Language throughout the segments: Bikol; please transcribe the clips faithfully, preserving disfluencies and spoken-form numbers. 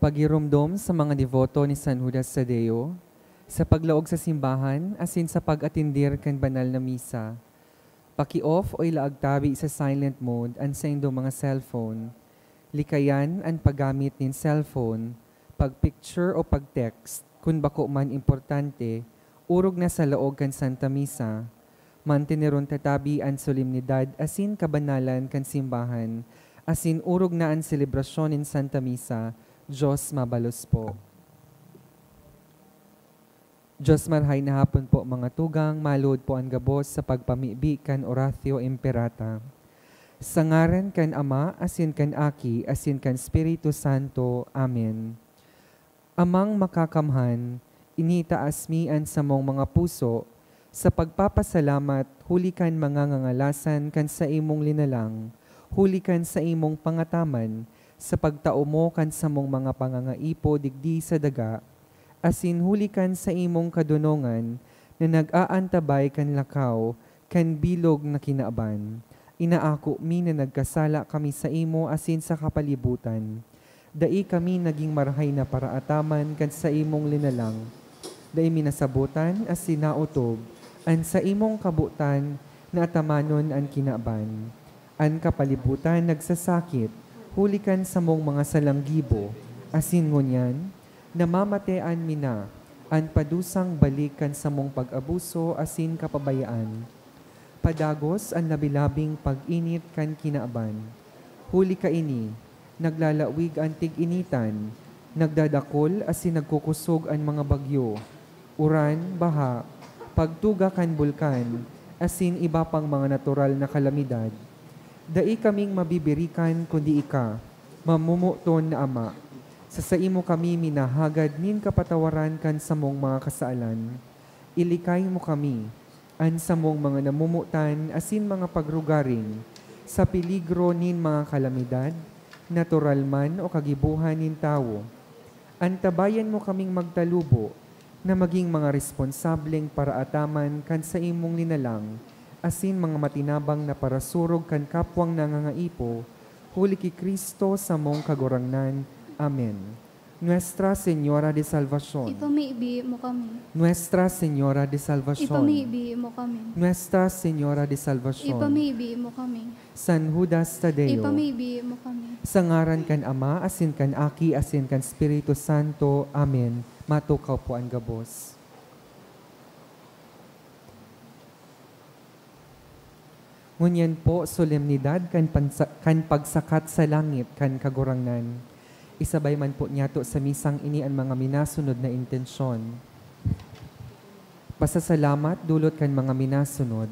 Pagiromdom sa mga deboto ni San Judas Tadeo, sa paglaog sa simbahan asin sa pag-atendir kan banal na misa. Paki-off o ilaag tabi sa silent mode an saindong mga cellphone. Likayan an paggamit nin cellphone, pag-picture o pag-text, kun bako man importante, orog na sa laog kan Santa Misa. Manteneron ta tabi an solemnidad asin kabanalan kan simbahan, asin orog na an selebrasyon nin Santa Misa, Diyos mabalos po. Diyos marhay na hapon po, mga tugang, maluod po an gabos sa pagpamibi kan Oratio Imperata. Sa ngaran kan Ama, asin kan Aki, asin kan Espiritu Santo. Amen. Amang Makakamhan, initaas mi an samong mga puso sa pagpapasalamat huli kan mga ngangalasan kan saimong linalang, huli kan saimong pangataman, sa pagtao mo kan samong mga pangangaipo digdi sa daga, asin huli kan saimong kadonongan na nag-aantabay kan lakaw kan bilog na kinaban. Inaako mi na nagkasala kami saimo asin sa kapalibutan. Dai kami nagin marahay na paraataman kan saimong linalang. Dai mi nasabotan asin naotob an saimong kabotan na atamanon an kinaban. An kapalibutan nagsasakit huli kan samong mga salang gibo, asin ngunyan, namamatean mi na an padusang balik kan samong pag-abuso asin kapabayaan. Padagos an labi-labing pag-init kan kinaban. Huli kaini, naglalawig an tig-initan, nagdadakul asin nagkukosog an mga bagyo, uran, baha, pagtuga kan bulkan, asin iba pang mga natural na kalamidad. Dai kaming mabibirikan kundi ika, mamomoton na Ama. Sa saimo kami minahagad nin kapatawaran kan samong mga kasalan. Ilikay mo kami, an samong mga namomotan asin mga pagrugaring, sa peligro nin mga kalamidad, natural man o kagibohan nin tawo. Antabayan mo kaming magtalubo na magin mga responsableng paraataman kan saimong linalang, asin mga matinabang na parasurog kan kapwang nangangaipo, huli ki Cristo samong Kagurangnan. Amen. Nuestra Señora de Salvacion. Ipamibi mo kami. Nuestra Señora de Salvacion. Ipamibi mo kami. Nuestra Señora de Salvacion. Ipamibi mo kami. San Judas Tadeo. Ipamibi mo kami. Sa ngaran kan Ama, asin kan Aki, asin kan Espiritu Santo. Amen. Matukaw po an gabos. Ngunyan po, solemnidad kan pansa-, kan pagsakat sa langit kan Kagurangnan. Isabay man po niyato sa misang ini an mga minasunod na intensyon. Pasasalamat dulot kan mga minasunod: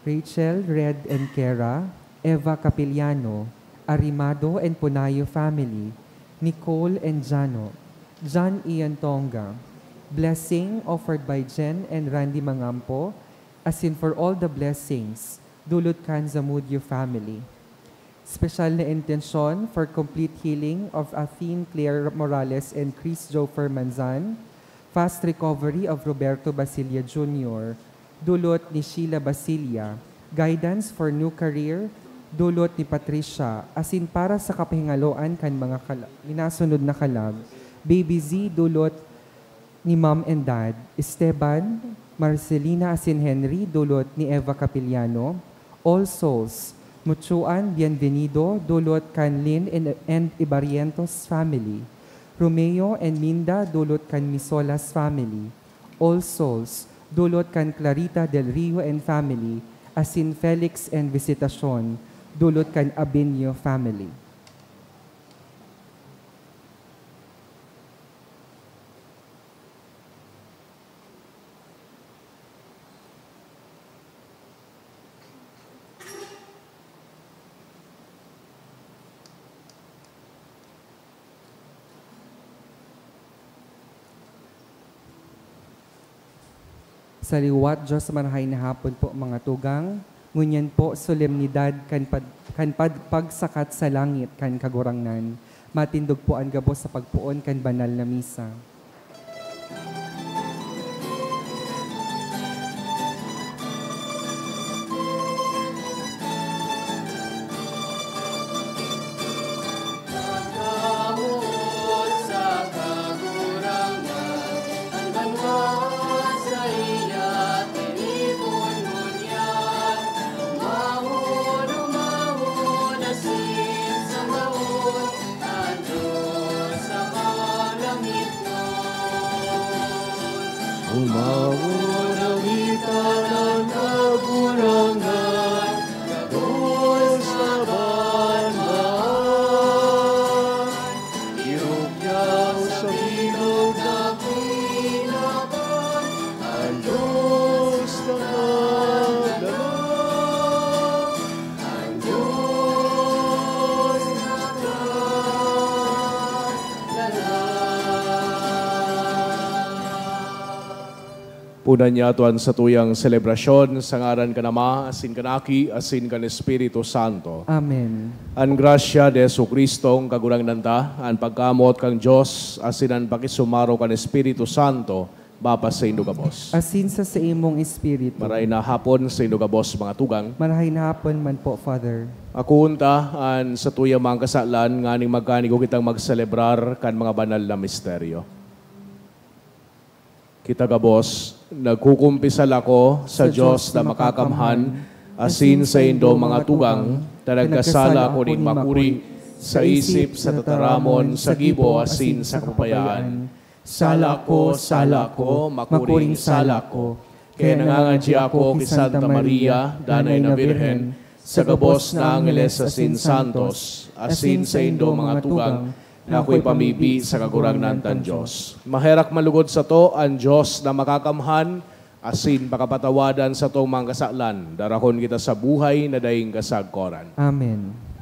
Rachel, Red, and Kara, Eva Capiliano, Arimado and Punayo family, Nicole and Jano, John Ian Tonga. Blessing offered by Jen and Randy Mangampo, asin for all the blessings dulot kan Zamudio family. Special na intensyon for complete healing of Athene Claire Morales and Chris Joe Fermanzan, fast recovery of Roberto Basilia Junior, dulot ni Sheila Basilia, guidance for new career, dulot ni Patricia, asin para sa kapahingaloan kan mga kala-, minasunod na kalag, Baby Z, dulot ni Mom and Dad, Esteban, Marcelina asin Henry, dulot ni Eva Capiliano, All Souls, Muchuan, Bienvenido, dulot kan Lin and, and Ibarrientos family, Romeo and Minda, dulot kan Misolas family, All Souls, dulot kan Clarita Del Rio and family, asin Felix and Visitacion, dulot kan Abinio family. Sa liwat, Diyos, marahay na hapon po, mga tugang. Ngunyan po, solemnidad kan pad-, kan pad-, pagsakat sa langit kan Kagurangnan. Matindog po an gabos sa pagpoon kan banal na misa. Nawitan an Kagurangnan, gabos na banwaan. Irukyaw sa bilog na kinaban, an Diyos na naglalang, an Diyos na naglalang. Punan niya to an satuyang selebrasyon sa ngaran kan Ama, asin kan Aki, asin kan Espiritu Santo. Amen. An grasya ni Jesu-Cristong Kagurangnan ta, an pagkamoot kan Dios, asin an pakisumaro kan Espiritu Santo, mapasaindo gabos. Asin sa saimong espiritu. Maray na hapon saindo gabos, mga tugang. Marahay na hapon man po, Father. Akoon ta an satuyang mga kasalan nganing magkanigo kitang magselebrar kan mga banal na misteryo. Kita gabos, nagkukumpisal ako sa Sa Dios Dios na na makakamhan, makakamhan, asin asin saindo, saindo, mga mga tugang, tugang, ta ta nagkasala nagkasala ako ako nin nin makuri, makuri, sa isip, sa sa tataramon, tataramon, sa sa gibo, gibo, asin asin sa sa kapabayaan. Kapabayaan. Sala ko, sala ko, makuring sala ko. Kaya nangangadya ako ki Santa Maria, danay na Birhen, sa gabos na angeles asin santos, asin saindo mga tugang, na ako'y pamibi sa Kagurangnan kan Dios. Maherak man lugod sato an Dios na makakamhan, asin pakapatawadan satong mga kasalan, darahon kita sa buhay na daing kasagkoran. Amen.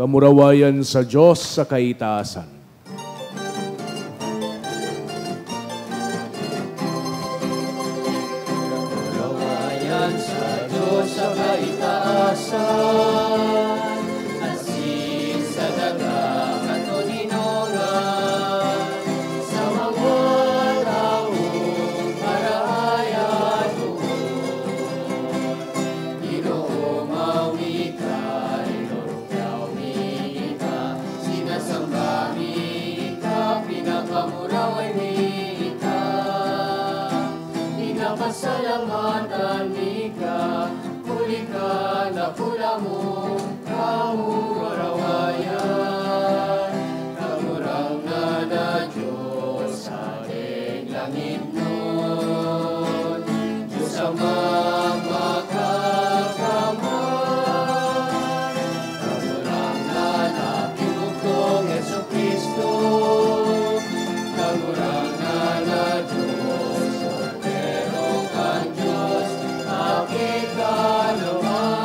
Kamurawayan sa Dios sa kaitaasan. Kamurawayan sa Dios sa kaitaasan, asin sa daga katoninongan, sa mga tawong marahay at buot. Ginoo, mawi ka, Ginoo, mawi ka, sinasamba mi ika, pinapamuraway mi ika, pinapasalamatan mi ika, huli kan dakula mong kamurawayan, Kagurangnan na Dios, sa Langitnon, Dios Ama makakamhan, Kagurangnan na Ginoo kong Jesu-Cristo, Kagurangnan na Dios, Kordero kan Dios, Aki ka naman,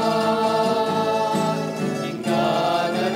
ika na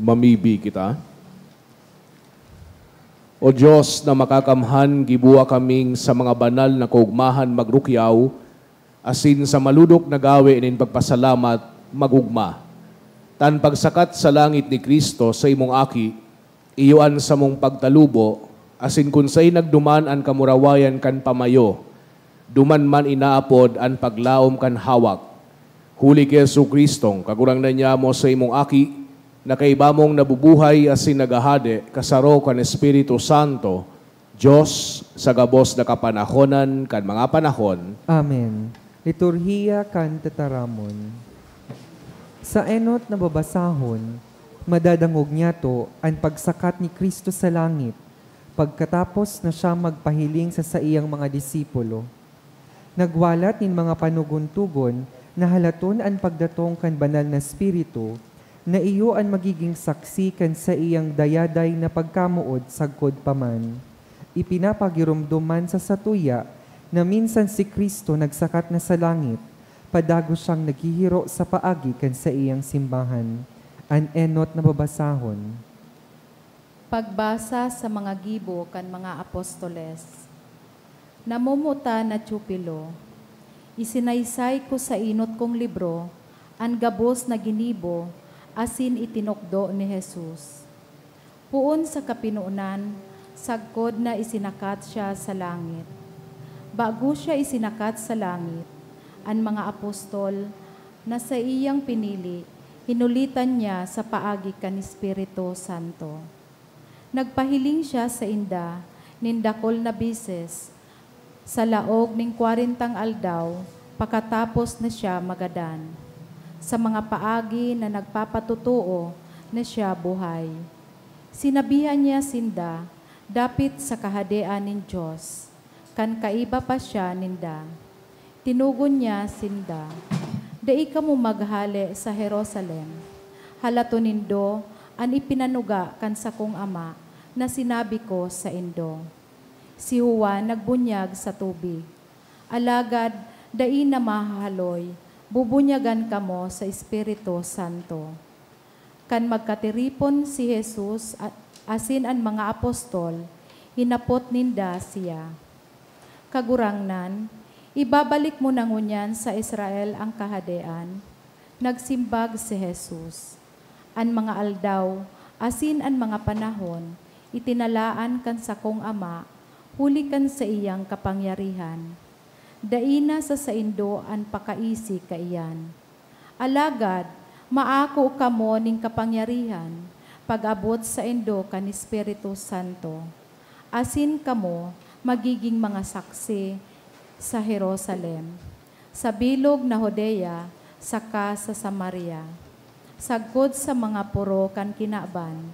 Mamibi kita. O Dios na makakamhan, giboha kaming sa mga banal na kaogmahan magrukyaw, asin sa malodok na gawe nin pagpasalamat mag-ogma. Tan pagsakat sa langit ni Cristo sa imong Aki, iyo an samong pagtalubo, asin kun saen nagduman an kamurawayan kan pamayo, duman man inaapod an paglaom kan hawak. Huli ki Jesu-Cristong Kagurangnan nyamo, sa imong Aki, na kaiba mong nabubuhay asin naghahade kasaro kan Espiritu Santo, Dios, sa gabos na kapanahonan kan mga panahon. Amen. Liturhiya kan Tataramon. Sa enot na babasahon, madadangog niyato an pagsakat ni Cristo sa langit, pagkatapos na siya magpahiling sa saiyang mga disipulo. Nagwalat nin mga panugon-tugon na halaton an pagdatong kan Banal na Espiritu, na iyo an magiging saksi kan saiyang dayaday na pagkamoot sagkod pa man. Ipinapagiromdom man sa satuya na minsan si Cristo nagsakat na sa langit, padagos siyang naghihiro sa paagi kan saiyang simbahan. An enot na babasahon. Pagbasa sa mga gibo kan mga apostoles. Namomotan na Teofilo, isinaysay ko sa enot kong libro an gabos na ginibo asin itinukdo ni Jesus. Poon sa kapinonan, sagkod na isinakat siya sa langit. Bago siya isinakat sa langit, an mga apostol na saiyang pinili, hinulitan niya sa paagi kan Espiritu Santo. Nagpahiling siya sainda nin dakul na beses, sa laog nin kwarentang aldaw, pakatapos na siya magadan, sa mga paagi na nagpapatotoo na siya buhay. Sinabihan niya sinda dapit sa Kahadean nin Dios, kan kaiba pa siya ninda. Tinugon niya sinda, "Dai kamo maghale sa Jerusalem. Halaton nindo an ipinanuga kan sakong Ama na sinabi ko saindo. Si Juan nagbunyag sa tubig, alagad dai na mahahaloy, bubunyagan kamo sa Espiritu Santo." Kan magkatiripon si Jesus a-, asin an mga apostol, hinapot ninda siya, "Kagurangnan, ibabalik mo na ngunyan sa Israel an Kahadean?" Nagsimbag si Jesus, "An mga aldaw asin an mga panahon itinalaan kan sakong Ama huli kan saiyang kapangyarihan. Dai na sa saindo an pakaisi kaiyan. Alagad maako kamo nin kapangyarihan pag-abot saindo kan Espiritu Santo, asin kamo magigin mga saksi sa Jerusalem, sa bilog na Judea, saka sa Samaria, sagkod sa mga poro kan kinaban."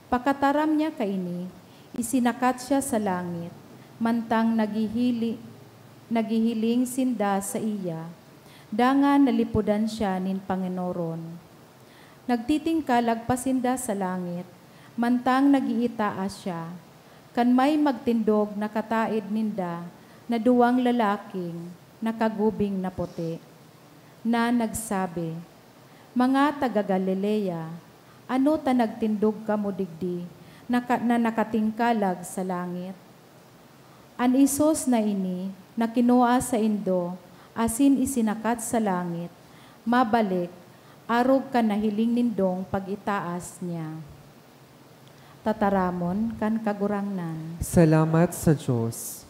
Pakataram niya kaini, isinakat siya sa langit, mantang naghihili-, naghihiling sinda saiya, dangan nalipodan siya nin panginoron. Nagtitingkalag pa sinda sa langit, mantang nag-iitaas siya, kan may magtindog na kataed ninda na duwang lalaking nakagubing na puti, na nagsabi, "Mga taga Galilea, ano ta nagtindog kamo digdi naka-, na nakatingkalag sa langit? An Jesus na ini na kinua saindo asin isinakat sa langit, mabalik arog kan nahiling nindong pag-itaas niya." Tataramon kan Kagurangnan. Salamat sa Dios.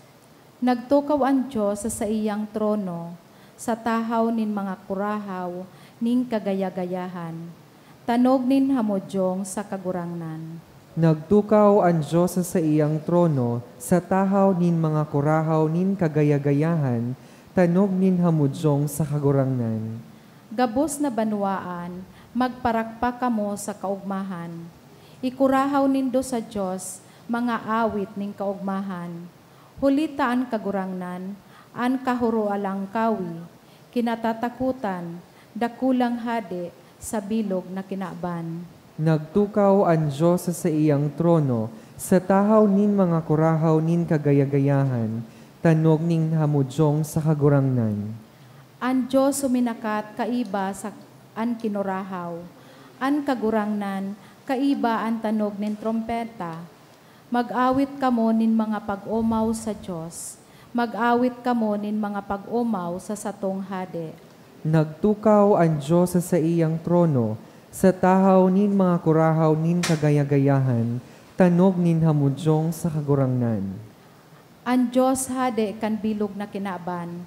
Nagtukaw an Dios sa saiyang trono, sa tahaw nin mga kurahaw nin kagaya-gayahan, tanog nin hamodyong sa Kagurangnan. Nagtukaw an Dios sa saiyang trono, sa tahaw nin mga kurahaw nin kagaya-gayahan, tanog nin hamodyong sa Kagurangnan. Gabos na banwaan, magparakpak kamo sa kaogmahan. Ikurahaw nindo sa Dios mga awit nin kaogmahan. Huli ta an Kagurangnan, an Kahoroalangkawi, kinatatakotan, dakulang hade sa bilog na kinaban. Nagtukaw an Dios sa saiyang trono, sa tahaw nin mga kurahaw nin kagaya-gayahan, tanog nin hamodyong sa Kagurangnan. An Dios suminakat kaiba sa an kinurahaw, an Kagurangnan Kaiba an tanog nin trompeta. Mag-awit kamo nin mga pag-omaw sa Dios. Mag-awit kamo nin mga pag-omaw sa satong Hade. Nagtukaw an Dios sa saiyang trono, sa tahaw nin mga kurahaw nin kagaya-gayahan, tanog nin hamudyong sa Kagurangnan. An Dios Hade kan bilog na kinaban.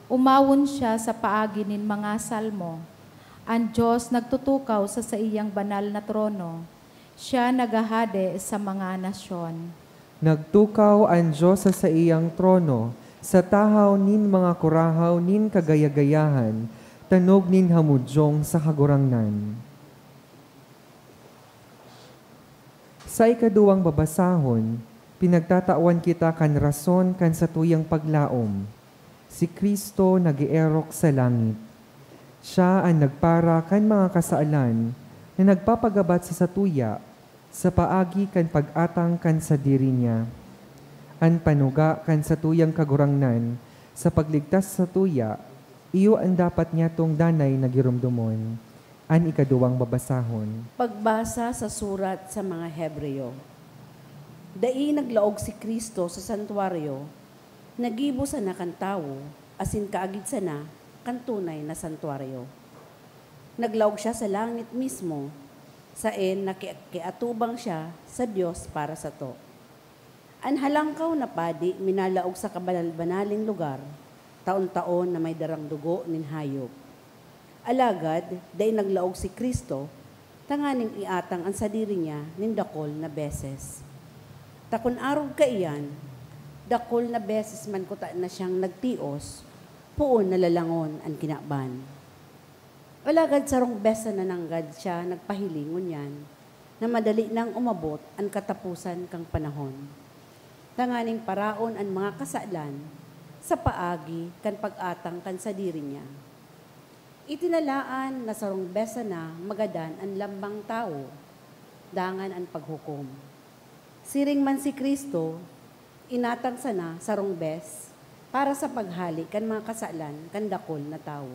Omawon siya sa paagi nin mga salmo. An Dios nagtutukaw sa saiyang banal na trono. Siya naghahade sa mga nasyon. Nagtukaw an Dios sa saiyang trono, sa tahaw nin mga kurahaw nin kagaya-gayahan, tanog nin hamudyong sa Kagurangnan. Sa ikaduwang babasahon, pinagtatawan kita kan rason kan satuyang paglaom. Si Cristo nag-eerok sa langit. Siya an nagpara kan mga kasalan na nagpapagabat sa satuya sa paagi kan pag-atang kan sadiri niya. An panuga kan satuyang Kagurangnan sa pagligtas sa satuya, iyo an dapat niyatong danay na giromdomon. An ikaduwang babasahon. Pagbasa sa surat sa mga Hebreo. Dai naglaog si Cristo sa santuaryo na gibo sana kan tawo, asin kaagid sana kan tunay na santuaryo. Naglaog siya sa langit mismo, saen nakikiatubang siya sa Dios para sato. An Halangkaw na Padi minalaog sa kabanal-banaling lugar, taon-taon na may darang dugo nin hayop. Alagad dai naglaog si Cristo tanganing iatang an sadiri niya nin dakul na beses. Ta kun arog kaiyan, dakul na beses man kutana siyang nagtios, poon na lalangon an kinaban. Alagad sarong bes na nananggad siya nagpahiling ngunyan, na madali nang umabot an kataposan kan panahon, tanganing paraon an mga kasalan sa paagi kan pag-atang kan sadiri niya. Itinalaan na sarong bes sana magadan an lambang tawo, dangan an paghukom. Siring man si Cristo, inatang sana sarong bes para sa paghale kan mga kasalan kan dakul na tawo.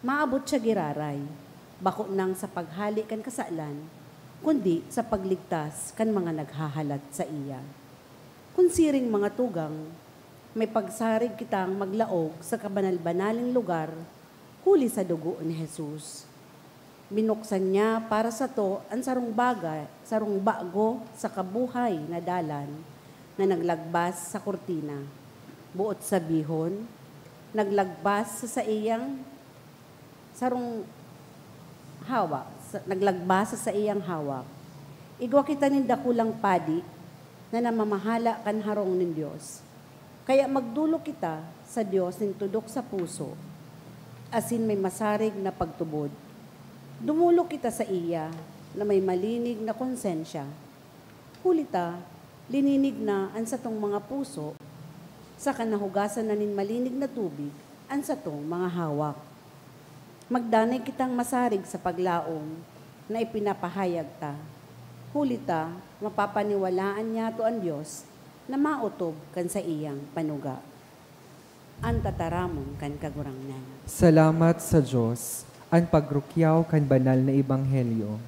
Maabot siya giraray, bako nang sa paghale kan kasalan, kundi sa pagligtas kan mga naghahalat saiya. Kun siring, mga tugang, may pagsarig kitang maglaog sa kabanal-banaling lugar huli sa dugo ni Jesus. Binuksan niya para sato an sarong bagay, sarong bago saka buhay na dalan na naglagbas sa kurtina. Boot sabihon, naglagbas sa saiyang sarong hawak, sa, naglagbas sa saiyang hawak. Igwa kita nin dakulang padi na namamahala kan harong nin Dios. Kaya magdolok kita sa Dios nin tudok sa puso, asin may masarig na pagtubod. Dumolok kita saiya na may malinig na konsensya. Huli ta, lininig na an satong mga puso, saka nahugasan na nin malinig na tubig an satong mga hawak. Magdanay kitang masarig sa paglaom na ipinapahayag ta. Huli ta, mapapaniwalaan niyato an Dios na maotob kan saiyang panuga. An tataramon kan Kagurangnan. Salamat sa Dios. An pagrukyaw kan banal na ebanghelyo.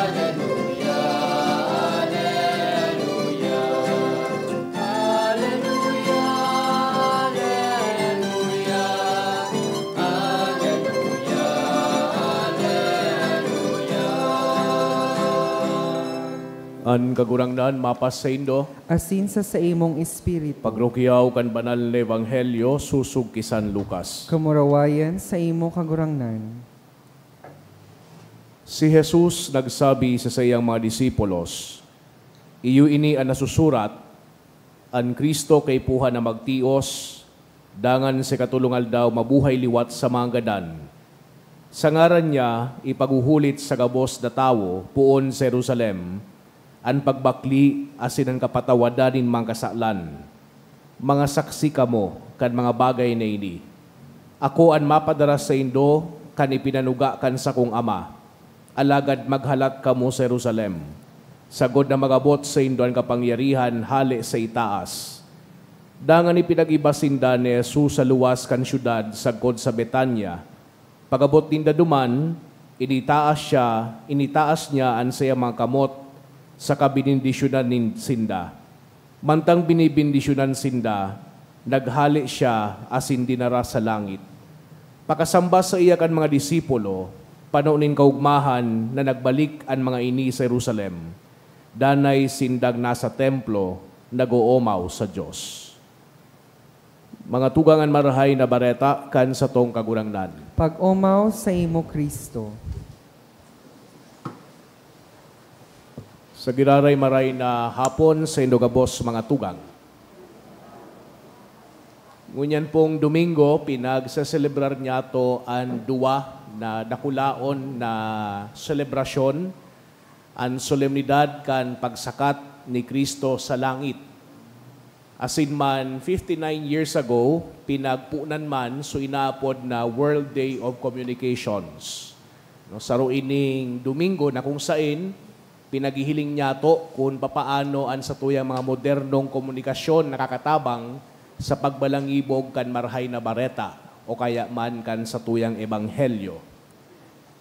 Aleluya, aleluya, aleluya, aleluya, aleluya. An Kagurangnan mapas saindo. Asin sa saimong espiritu. Pagrukyaw kan Banal na Ebanghelyo sosog ki San Lucas. Kamurawayan saimo, Kagurangnan. Si Jesus nagsabi sa saiyang mga disipulos, "Iyo ini an nasusurat, 'An Cristo kaipuhan na magtios, dangan sa ikatolong aldaw mabuhay liwat sa mga gadan. Sa ngaran niya, ipaghuhulit sa gabos na tawo poon sa Jerusalem an pagbakli asin an kapatawadan nin mga kasalan. Mga saksi kamo kan mga bagay na ini. Ako an mapadara saindo kan ipinanuga kan sakong Ama. Alagad maghalat kamo sa Jerusalem, sagkod na mag-abot saindo an kapangyarihan hale sa itaas. Dangan ipinag-iba sinda ni Jesus sa luwas kan syudad sagkod sa Betania. Pag-abot ninda duman, initaas siya, initaas niya an saiyang mga kamot saka binendisyonan nin-, sinda. Mantang binibendisyonan sinda, naghale siya asin dinara sa langit. Pakasamba saiya kan mga disipulo, pano nin kaogmahan na nagbalik an mga ini sa Jerusalem, danay sindang nasa templo, nag-oomaw sa Dios. Mga tugang, an Marahay na Bareta kan satong Kagurangnan. Pag-omaw saimo, Cristo. Sa giraray, maray na hapon saindo gabos, mga tugang. Ngunyan pong Domingo, pinagseselebrar niyato an duwa na dakulaon na selebrasyon, an solemnidad kan pagsakat ni Cristo sa langit. Asin man, fifty-nine years ago, pinagponan man so inaapod na World Day of Communications. No, saro ining Domingo na kung sain pinaghihiling niyato kun papaano an satuyang mga modernong komunikasyon nakakatabang sa pagbalangibog kan Marahay na Bareta o kaya man kan satuyang ebanghelyo.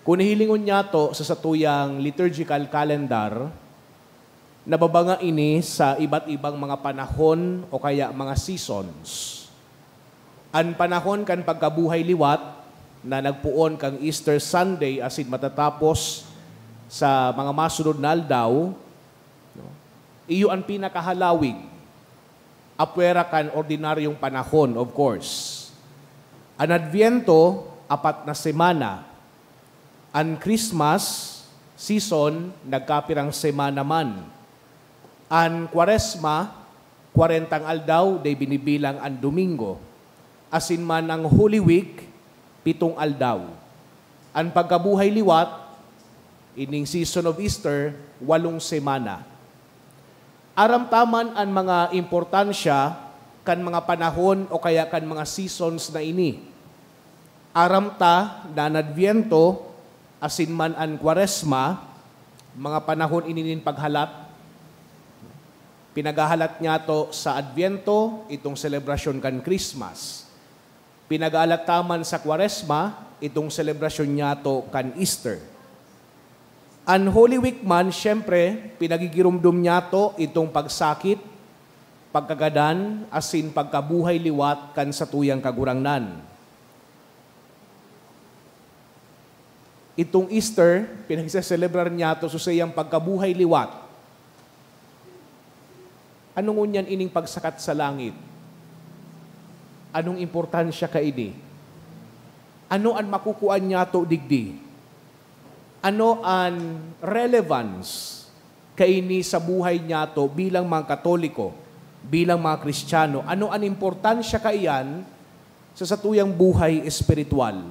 Kun hihilingon niyato sa satuyang liturgical calendar, nababanga ini sa iba't ibang mga panahon o kaya mga seasons. An panahon kan pagkabuhay liwat na nagpoon kan Easter Sunday asin matatapos sa mga masunod na aldaw, no, iyo an pinakahalawig, apwera kan ordinaryong panahon, of course. An Adviento, apat na semana. An Christmas season, nagkapirang semana man. An Kwaresma, kwarentang aldaw, dai binibilang an Domingo. Asin man an Holy Week, pitong aldaw. An pagkabuhay liwat, ining season of Easter, walong semana. Aram ta man an mga importansya kan mga panahon o kaya kan mga seasons na ini. Aram ta na an Adviento asin man an Kwaresma, mga panahon ini nin paghalat. Pinaghahalat niyato sa Adviento, itong selebrasyon kan Christmas. Pinaghahalat ta man sa Kwaresma, itong selebrasyon niyato kan Easter. An Holy Week man, siyempre, pinagigiromdom niyato itong pagsakit, pagkagadan, asin pagkabuhay liwat kan satuyang Kagurangnan. Itong Easter, pinagseselebrar niyato so saiyang pagkabuhay liwat. Ano ngunyan ining pagsakat sa langit? Anong importansya kaini? Ano an makukuan niyato digdi? Ano an relevance kaini sa buhay niyato bilang mga Katoliko, bilang mga Kristiyano? Ano an importansya kaiyan sa satuyang buhay espiritual?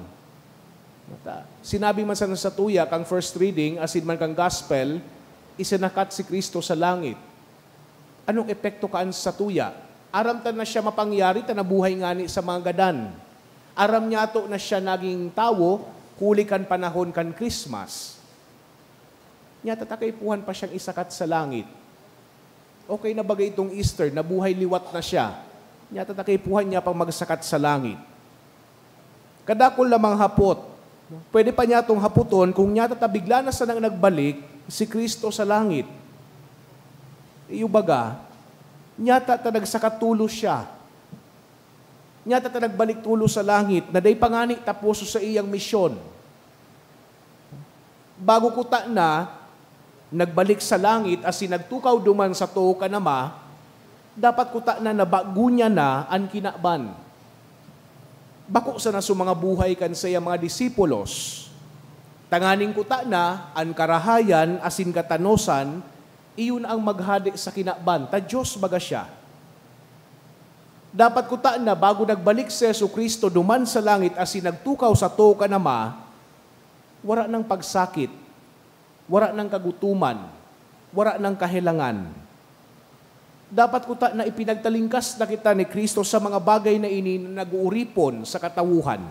Mata-, sinabi man sana satuya kan first reading, asin man kan gospel, isinakat si Cristo sa langit. Anong epekto kaan sa satuya? Aram ta na siya mapangyari ta nabuhay ngani sa mga gadan. Aram niyato na siya naging tawo huli kan panahon kan Christmas. Nyata ta kaipuhan pa siyang isakat sa langit. Okay na baga itong Easter, nabuhay liwat na siya. Nyata ta kaipuhan niya pang magsakat sa langit. Kadakul na mga hapot. Pwede pa niyatong hapoton kung nyata ta bigla na sanang nagbalik si Cristo sa langit. Iyo baga, nyata ta nagsakat tolos siya. Nyata ta nagbalik tolos sa langit na dai pa ngani tapos sa iyang misyon. Bago kuta na nagbalik sa langit asin nagtukaw duman sato kan Ama, dapat kuta na nabago niya na an kinaban. Bako sana so mga buhay kan saiyang mga disipulos. Tanganing kuta na an karahayan asin katanosan, iyo na ang maghade sa kinaban, ta Dios baga siya. Dapat kuta na bago nagbalik si Jesu-Cristo duman sa langit asin nagtukaw sato kan Ama, wara nang pagsakit, wara nang kagutoman, wara nang kahelangan. Dapat kuta na ipinagtalingkas na kita ni Cristo sa mga bagay na ini na nag-uuripon sa katawuhan.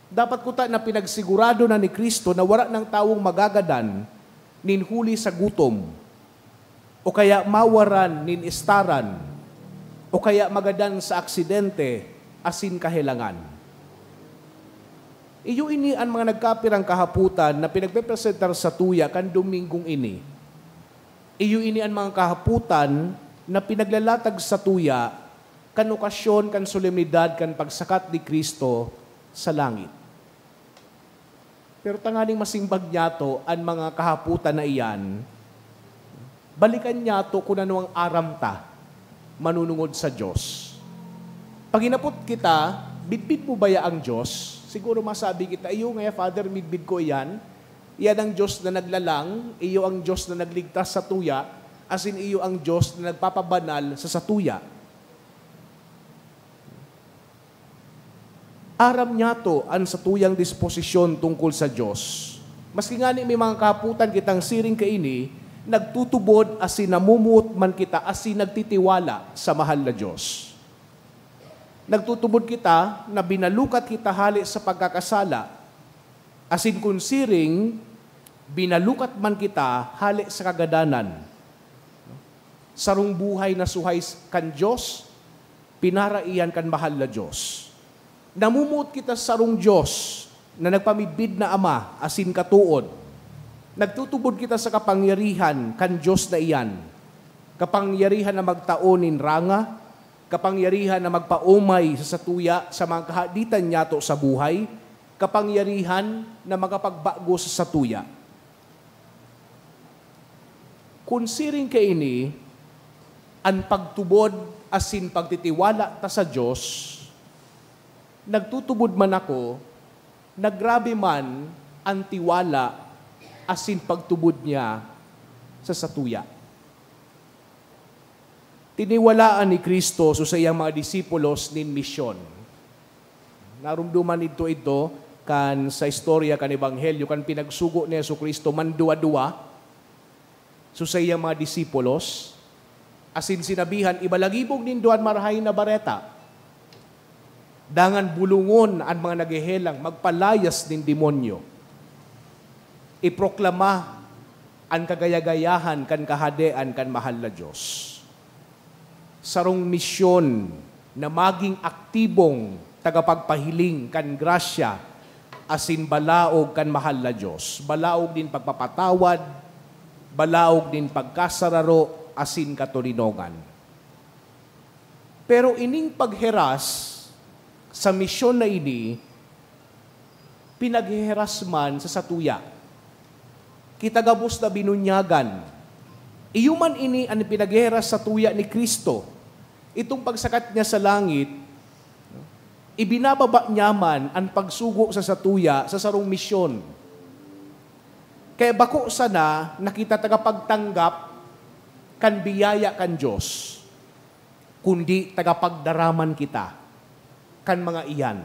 Dapat kuta na pinagsigurado na ni Cristo na wara nang tawong magagadan nin huli sa gutom, o kaya mawaran nin estaran, o kaya magadan sa aksidente asin kahelangan. Iyo ini an mga nagkapirang kahapotan na pinagpepresentar sa tuya kan Domingong ini. Iyo ini an mga kahapotan na pinaglalatag sa tuya kan okasyon kan solemnidad kan pagsakat ni Cristo sa langit. Pero tanganing masimbag niyato an mga kahapotan na iyan, balikan niyato kun ano ang aram ta manunungod sa Dios. Pag hinapot kita, "Midbid mo baya ang Dios?" Siguro masabi kita, "Iyo ngaya, Father, midbid ko iyan. Iyan ang Dios na naglalang, iyo ang Dios na nagligtas sa tuya, asin iyo ang Dios na nagpapabanal sa satuya." Aram niyato an satuyang disposisyon tungkol sa Dios. Maski ngani may mga kahapotan kitang siring kaini, nagtutubod asin namumuot man kita asin nagtitiwala sa mahal na Dios. Nagtutubod kita na binalukat kita hale sa pagkakasala, asin kun siring, binalukat man kita hale sa kagadanan. Sarong buhay na suhay s-, kan Dios, pinaraihan kan mahal na Dios. Namumuot kita sa sarong Dios na nagpamidbid na Ama asin katood. Nagtutubod kita sa kapangyarihan kan Dios na iyan, kapangyarihan na magtao nin ranga, kapangyarihan na magpaomay sa satuya sa mga kahaditan niyato sa buhay, kapangyarihan na makapagbago sa satuya. Kun siring kaini, an pagtubod asin pagtitiwala ta sa Dios, nagtutubod man ako, nagrabe man an tiwala asin pagtubod niya sa satuya. Tiniwalaan ni Cristo so saiyang mga disipulos nin misyon. Narumduman idto-idto kan sa istorya kan Ebanghelyo, kan pinagsugo ni Jesu-Cristo manduwa-duwa so saiyang mga disipulos, asin sinabihan, "Ibalagibog nindo an Marahay na Bareta. Dangan bulongon an mga naghehelang, magpalayas nin demonyo. Iproklama an kagaya-gayahan kan Kahadean kan mahal na Dios." Sarong misyon na maging aktibong tagapagpahiling kan grasya asin balaog kan mahal na Dios, balaog nin pagpapatawad, balaog nin pagkasararo asin katoninongan. Pero ining pagheras sa misyon na ini, pinagheheras man sa satuya. Kita gabos na binunyagan. Iyo man ini an pinagheheras satuya ni Cristo. Itong pagsakat niya sa langit, ibinababa niya man an pagsugo sa satuya sa sarong misyon. Kaya bako sana na kita tagapagtanggap kan biyaya kan Dios, kundi tagapagdaraman kita kan mga iyan.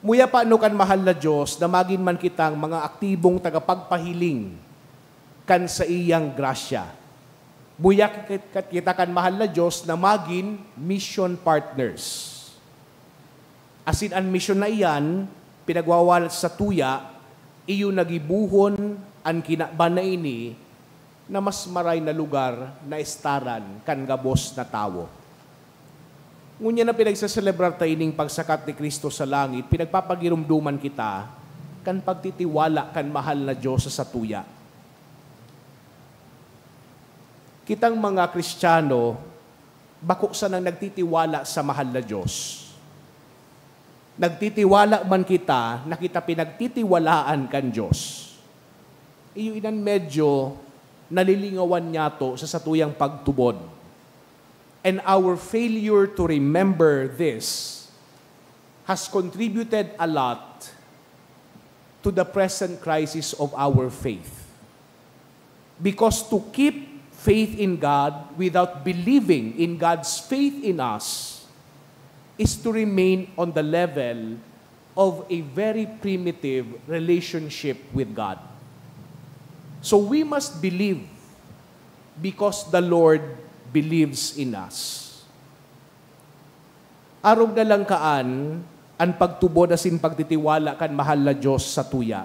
Muya pa ano kan mahal na Dios na magin man kitang mga aktibong tagapagpahiling kan saiyang grasya. Muya ki-, ki-, kita kan mahal na Dios na magin mission partners. Asin an misyon na iyan, pinagwawalat sa tuya, iyo na gibohon an kinaban na ini na mas maray na lugar na estaran kan gabos na tawo. Ngunyan na pinagseselebrar ta ining pagsakat ni Cristo sa langit, pinagpapagiromdoman kita kan pagtitiwala kan mahal na Dios sa satuya. Kitang mga Kristiyano, bako sanang nagtitiwala sa mahal na Dios. Nagtitiwala man kita na kita pinagtitiwalaan kan Dios. Iyo inan medyo nalilingawan niyato sa satuyang pagtubod. And our failure to remember this has contributed a lot to the present crisis of our faith. Because to keep faith in God without believing in God's faith in us is to remain on the level of a very primitive relationship with God. So we must believe because the Lord believes in us. Arog na lang kaan an pagtubod asin pagtitiwala kan mahal na Dios sa tuya.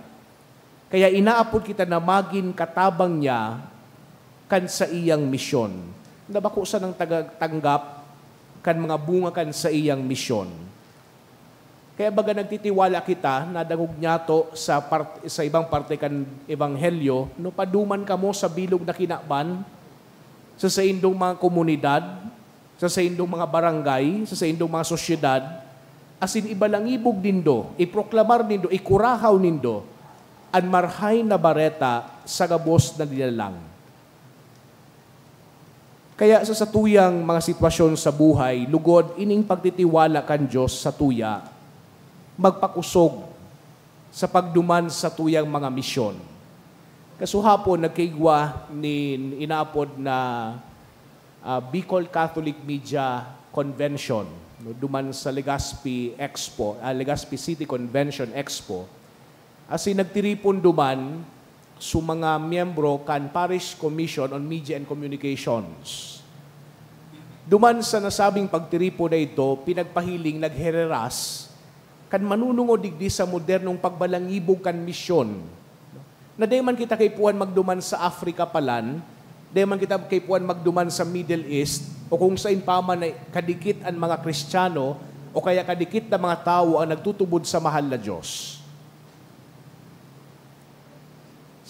Kaya inaapod kita na magin katabang niya kan saiyang misyon, na bako sanang taga-, tanggap kan mga bunga kan saiyang misyon. Kaya baga nagtitiwala kita, nadangog niyato sa part-, sa ibang parte kan Ebanghelyo, no, paduman kamo sa bilog na kinaban, sa saindong mga komunidad, sa saindong mga barangay, sa saindong mga sosyedad, asin ibalangibog nindo, iproklamar nindo, ikurahaw nindo an Marahay na Bareta sa gabos na linalang. Kaya sa satuyang mga sitwasyon sa buhay, lugod ining pagtitiwala kan Dios sa tuya, magpakosog sa pagduman sa tuyang mga misyon. Kasuhapon, nagkaigwa nin inaapod na, ah, Bicol Catholic Media Convention, no, duman sa Legazpi Expo, ah, Legazpi City Convention Expo. Asin nagtiripon duman so mga miyembro kan Parish Commission on Media and Communications. Duman sa nasabing pagtiripon na ito, pinagpahiling naghereras kan manunungod digdi sa modernong pagbalangibog kan misyon. Na dai man kita kaipuhan magduman sa Africa palan, dai man kita kaipuhan magduman sa Middle East, o kung saen pa man na kadikit an mga Kristiyano, o kaya kadikit na mga tawo ang nagtutubod sa mahal na Dios.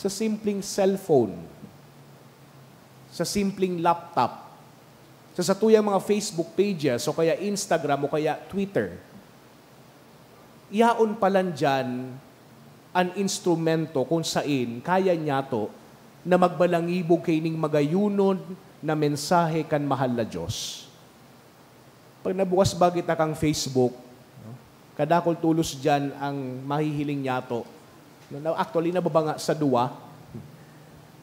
Sa simpleng cellphone, sa simpleng laptop, sa satuyang mga Facebook pages, o kaya Instagram, o kaya Twitter, yaon palan diyan an instrumento kun saen kaya niyato na magbalangibog kaining magayunon na mensahe kan mahal na Dios. Pag nabukas ba kita kan Facebook, no? Kadakul tolos diyan ang mahihiling niyato. No, na, actually, nababanga sa duwa.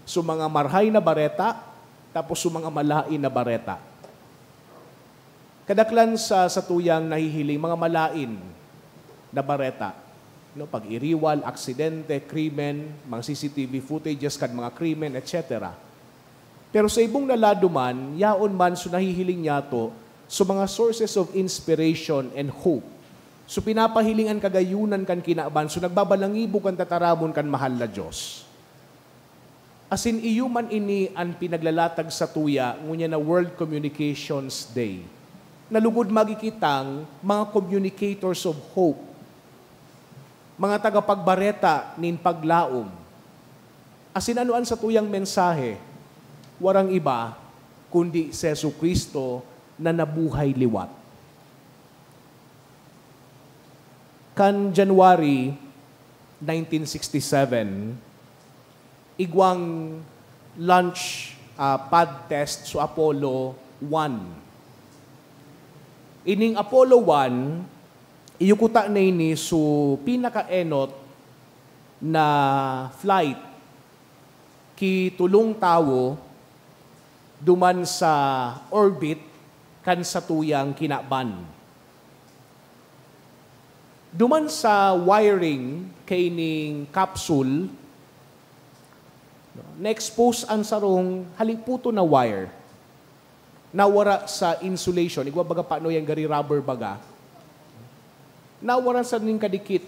So, mga marahay na bareta, tapos so mga malain na bareta. Kadaklan sa satuyang nahihiling, mga malain na bareta. No, pag-iriwal, aksidente, krimen, mga C C T V footages kan mga krimen, et cetera. Pero sa ibong na lado man, yaon man so nahihiling niyato, so mga sources of inspiration and hope. So pinapahiling an kagayonan kan kinaban, so nagbabalangibog kan tataramon kan mahal na Dios. Asin iyo man ini an pinaglalatag sa tuya ngunyan na World Communications Day. Nalugod magikitang mga communicators of hope, mga tagapagbareta nin paglaom. Asin ano an satuyang mensahe? Warang iba kundi si Jesu-Cristo na nabuhay liwat. Kan January nineteen sixty-seven, igwang launch, ah, pad test so Apollo one. Ining Apollo one, iyo kuta na ini so pinakaenot na flight ki tolong tawo duman sa orbit kan satuyang kinaban. Duman sa wiring kaining capsule, no, na-expose an sarong haliputon na wire. Nawara sa insulation, igwa baga pano yan, gari rubber baga. Nawara sa ning kadikit.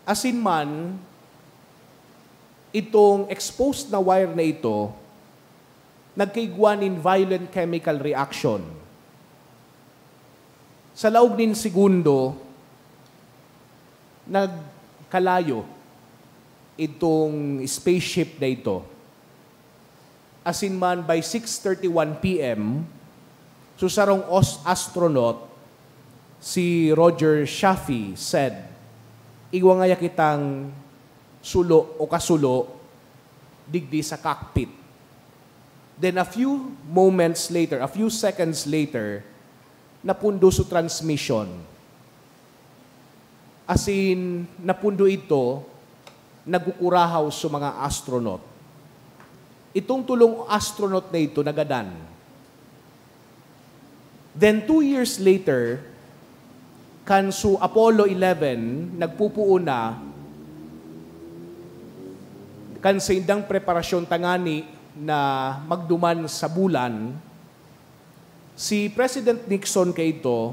Asin man, itong exposed na wire na ito, nagkaigwa nin violent chemical reaction. Sa laog nin segundo, nagkalayo itong spaceship na ito. Asin man, by six thirty-one P M, so sarong os-, astronaut, si Roger Chaffee, said, "Igwa ngaya kitang sulo o kasulo digdi sa cockpit." Then a few moments later, a few seconds later, napundo so transmission. Asin napundo idto, nagkukurahaw so mga astronaut. Itong tolong astronaut na ito nagadan. Then two years later, kan so Apollo eleven nagpupuon na, Kan saindang preparasyon tangani na magduman sa bulan, si President Nixon kaito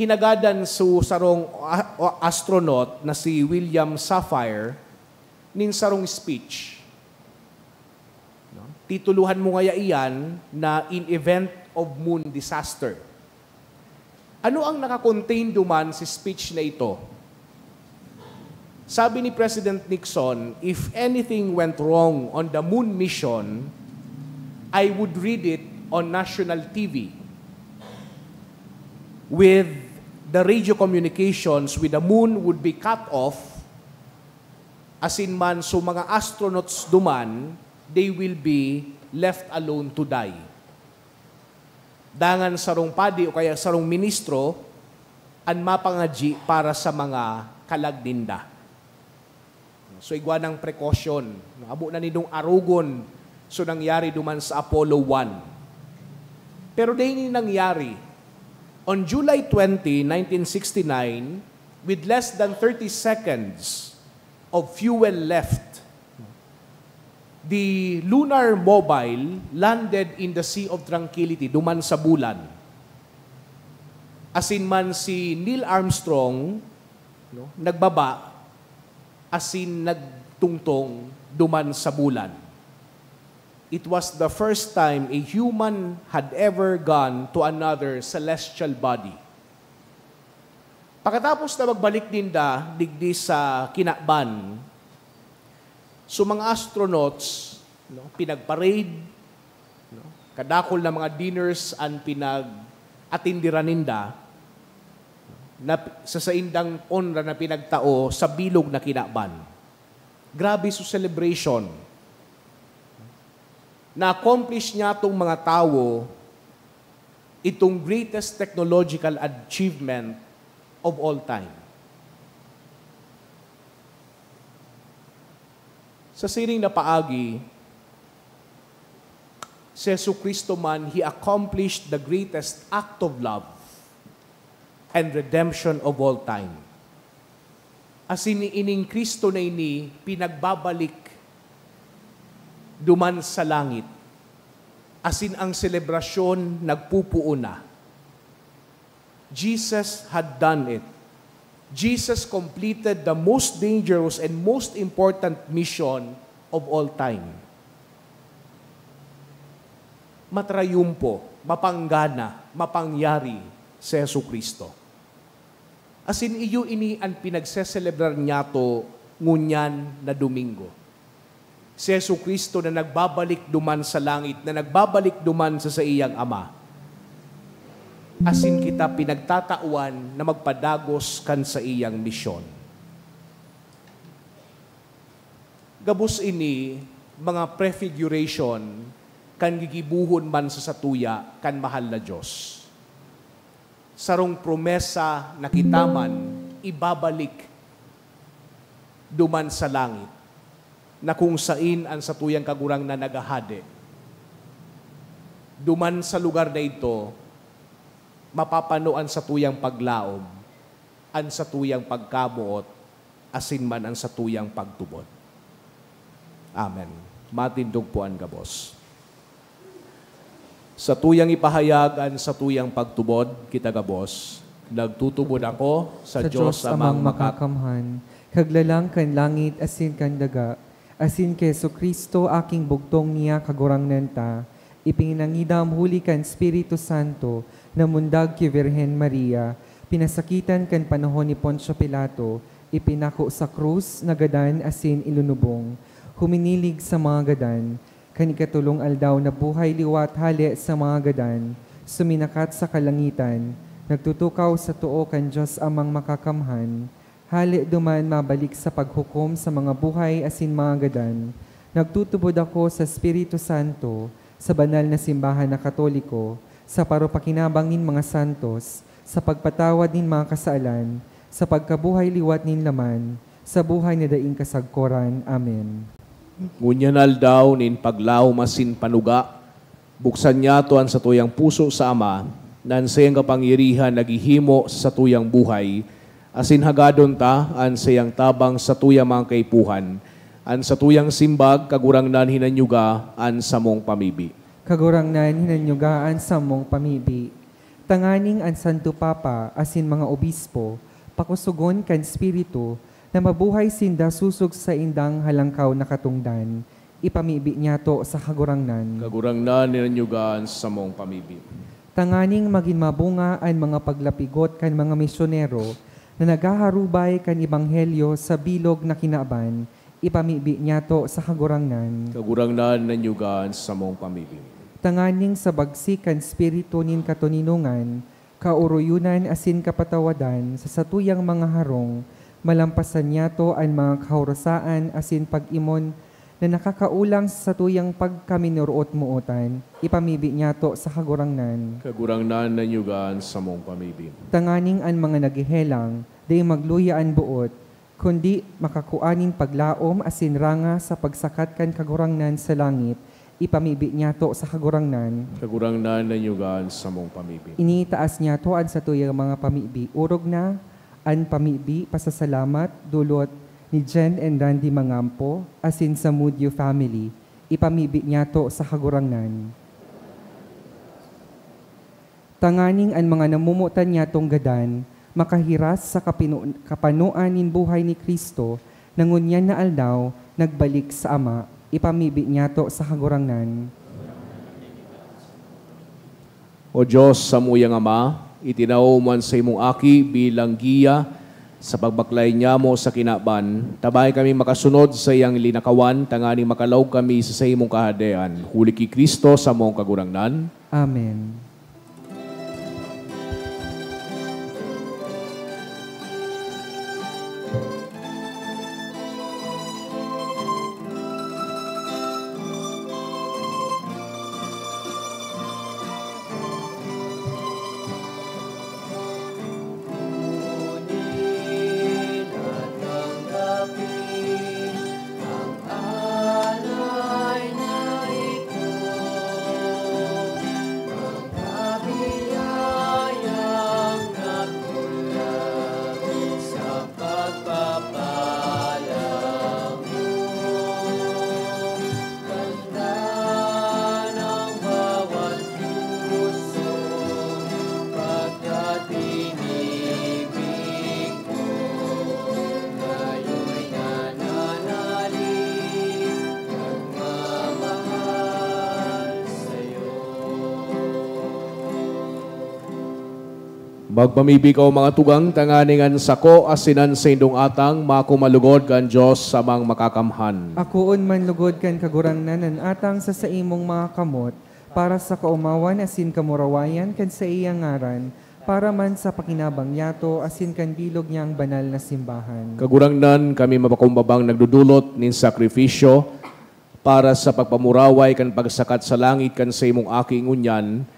hinagadan su sarong a-, o astronaut na si William Safire nin sarong speech. No? Titulohan mo ngaya iyan na In Event of Moon Disaster. Ano ang nakakontain duman sa speech na ito? Sabi ni President Nixon, "If anything went wrong on the moon mission, I would read it on national T V. With the radio communications with the moon would be cut off, asin man so mga astronauts duman, they will be left alone to die." Dangan sarong padi o kaya sarong ministro an mapangadyi para sa mga kalag ninda. So, igwa ng precaution. Amo na nindong arogon so nangyari duman sa Apollo one. Pero dai ini nangyari. On July twenty, nineteen sixty-nine, with less than thirty seconds of fuel left, the lunar mobile landed in the Sea of Tranquility, duman sa bulan. Asin man si Neil Armstrong, no, nagbaba, asin nagtungtong duman sa bulan. It was the first time a human had ever gone to another celestial body. Pakatapos na magbalik ninda digdi sa kinaban, so mga astronauts, no, pinag-parade, no, kadakul na mga dinners an pinag-atindiran ninda, na p-, sa saindang onra na pinagtao sa bilog na kinaban. Grabe so celebration. Na-accomplish niya tong mga tawo itong greatest technological achievement of all time. Sa siring na paagi, si Jesu-Cristo man, he accomplished the greatest act of love and redemption of all time. Asin ining Cristo na ini pinagbabalik duman sa langit, asin ang selebrasyon nagpupuon na. Jesus had done it. Jesus completed the most dangerous and most important mission of all time. Matrayumpo, mapanggana, mapangyari si Jesu-Cristo. Asin iyo ini an pinagseselebrar niyato ngunyan na Domingo. Si Jesu-Cristo na nagbabalik duman sa langit, na nagbabalik duman sa saiyang Ama. Asin kita pinagtatawan na magpadagos kan saiyang misyon. Gabos ini mga prefiguration kan gigibohon man sa satuya kan mahal na Dios. Sarong promesa na kita man ibabalik duman sa langit, na kung sain an satuyang Kagurangnan naghahade. Duman sa lugar na idto, mapapano an satuyang paglaom, an satuyang pagkamoot, asin man an satuyang pagtubod. Amen. Matindog po an gabos. Satuyang ipahayag an satuyang pagtubod, kita gabos. Nagtutubod ako sa Sa Diyos Diyos Amang Amang Makak- Makakamhan, Kaglalang kan langit asin kan daga, asin ki Jesu-Cristo, aking bugtong niya Kagurangnan ta, ipinangidam huli kan Espiritu Santo, namundag ki Birhen Maria, pinasakitan kan panahon ni Poncio Pilato, ipinako sa krus, nagadan asin ilunubong. Huminilig sa mga gadan, kan ikatolong aldaw nabuhay liwat hale sa mga gadan, suminakat sa kalangitan, nagtutukaw sa too kan Diyos Amang Makakamhan, hale duman mabalik sa paghukom sa mga buhay asin mga gadan. Nagtutubod ako sa Espiritu Santo, sa banal na simbahan na Katoliko, sa parupakinabang nin mga santos, sa pagpatawad nin mga kasalan, sa pagkabuhay liwat nin laman, sa buhay na daing kasagkoran. Amen. Ngunyan aldaw nin paglaom asin panuga, buksan niyato an satuyang puso sa Ama, na an saiyang kapangyarihan naghihimo sa satuyang buhay, asin hagadon ta an saiyang tabang satuyang mga kaipuhan, An satuyang simbag, Kagurangnan, hinanyuga an samong pamibi. Kagurangnan, hinanyuga an samong pamibi. Tanganing an Santo Papa asin mga obispo pakusogon kan Espiritu na mabuhay sinda sosog sa saindang halangkaw na katongdan, ipamibi niyato sa Kagurangnan. Kagurangnan, hinanyuga an samong pamibi. Tanganing magin mabunga an mga paglapigot kan mga misyonero na naghaharubay kan ebanghelyo sa bilog na kinaban, ipamibi niyato sa Kagurangnan. Kagurangnan, hinanyuga an samong pamibi. Tanganing sa bagsik kan espiritu nin katoninongan, kaoroyonan asin kapatawadan sa satuyang mga harong, malampasan niyato an mga kahorasaan asin pag-imon na nakakaolang sa satuyang pagkaminorot-mootan, ipamibi niyato sa Kagurangnan. Kagurangnan, hinanyuga an samong pamibi. Tanganing an mga naghehelang dai magluya an boot, kundi makakua nin paglaom asin ranga sa pagsakat kan Kagurangnan sa langit, ipamibi niyato sa Kagurangnan. Kagurangnan, hinanyuga an samong pamibi. Ini itaas niyato an satuyang mga pamibi, orog na an pamibi, pasasalamat, dulot ni Jen and Randy Mangampo, asin sa Mudio family, ipamibi niyato sa Kagurangnan. Tanganing an mga namomotan niyatong gadan makahiras sa kapino-, kapanoan nin buhay ni Cristo na ngunyan na aldaw nagbalik sa Ama, ipamibi niyato sa Kagurangnan. O Diyos, samuyang Ama, itinao mo an saimong Aki bilang giya sa pagbaklay niyamo sa kinaban. Tabae kami makasunod sa iyang linakawan, tanganing makalaog kami sa saimong Kahadean. Huli ki Cristo, samong Kagurangnan. Amen. Magpamibi kaw, mga tugang, tanganing an sako asin an saindong atang makumalugod kan Dios Amang Makakamhan. Akoon man lugod kan Kagurangnan an atang sa saimong mga kamot, para sa kaomawan asin kamurawayan kan saiyang ngaran, para man sa pakinabang niyato asin kan bilog niyang banal na simbahan. Kagurangnan, kami mapakumbabang nagdodolot nin sakrifisyo para sa pagpamuraway kan pagsakat sa langit kan saimong Aki ngunyan,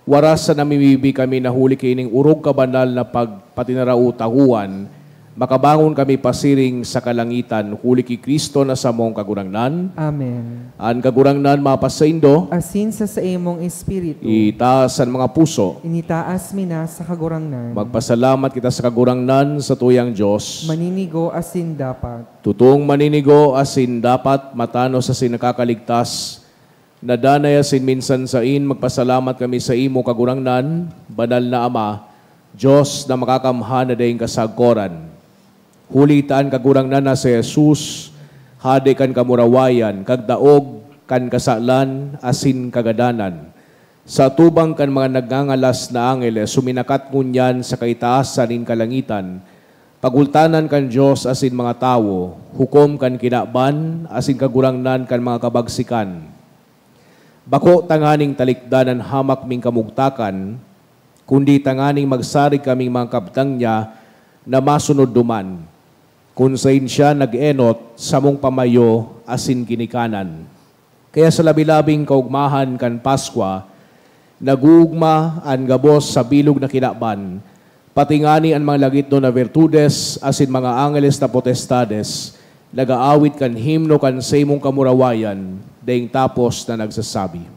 Waras sa namimibi kami na huli ki ining orog kabanal na pagpatinarao-tahoan, makabangon kami pasiring sa kalangitan, huli ki Cristo na samong Kagurangnan. Amen. An Kagurangnan mapasaindo. Asin sa saimong espiritu. Itaas an mga puso. Initaas mi na sa Kagurangnan. Magpasalamat kita sa Kagurangnan, satuyang Dios. Maninigo asin dapat. Totoong maninigo asin dapat, matanos asin nakakaligtas, na danay asin minsan sain, magpasalamat kami saimo, Kagurangnan, Banal na Ama, Dios na makakamhan na daing kasagkoran. Huli ta an Kagurangnan na si Jesus, Hade kan kamurawayan, kagdaog kan kasalan asin kagadanan. Sa atubang kan mga nagngangalas na angeles, suminakat ngunyan sa kaitaasan nin kalangitan, pagultanan kan Dios asin mga tawo, hukom kan kinaban asin kagurangnan kan mga kabagsikan. Bako tanganing talikdan an hamak ming kamugtakan, kundi tanganing magsarig kaming mga kabtang niya na masunod duman, kun saen siya nag-enot samong pamayo asin ginikanan. Kaya sa labi-labing kaogmahan kan Paskwa, nag-oogma an gabos sa bilog na kinaban, pati ngani an mga langitnon na virtudes asin mga angeles na potestades nag-aawit kan himno kan saimong kamurawayan, daing tapos na nagsasabi,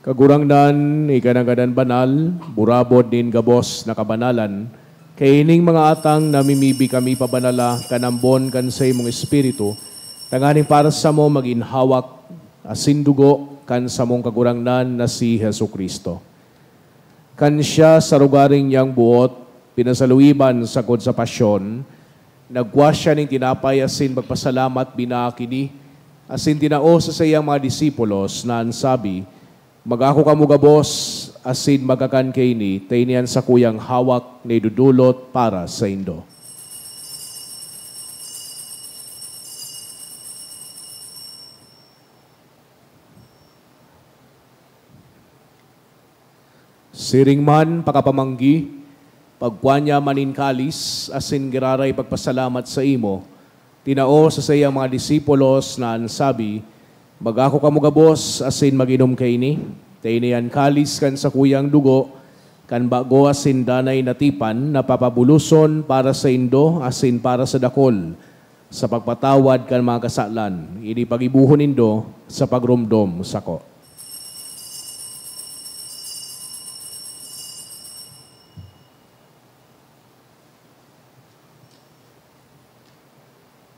Kagurangnan, ika na gadan banal, burabod nin gabos na kabanalan, kaining mga atang namimibi kami pabanala kan ambon kan saimong Espiritu, tanganing para samo magin hawak asin dugo kan samong Kagurangnan na si Jesu-Cristo. Kan siya sa rogaring niyang buot, pinasaluiban sagkod sa pasyon, nagkua siya nin tinapay asin pagpasalamat, binaak ini, asin tinao sa saiyang mga disipulos na an sabi, "Mag-ako kamo gabos asin magkakan kaini, ta ini an sakuyang hawak na idodolot para saindo." Siring man, pakapamanggi, pagkua niya man nin kalis asin giraray pagpasalamat saimo, tinao sa saiyang mga disipulos na an sabi, "Mag-ako kamo gabos asin mag-inom kaini, ta ini an kalis kan sakuyang dugo kan bago asin danay na tipan na papabuloson para saindo asin para sa dakul sa pagpatawad kan mga kasalan. Ini paggibohon nindo sa pagromdom sako."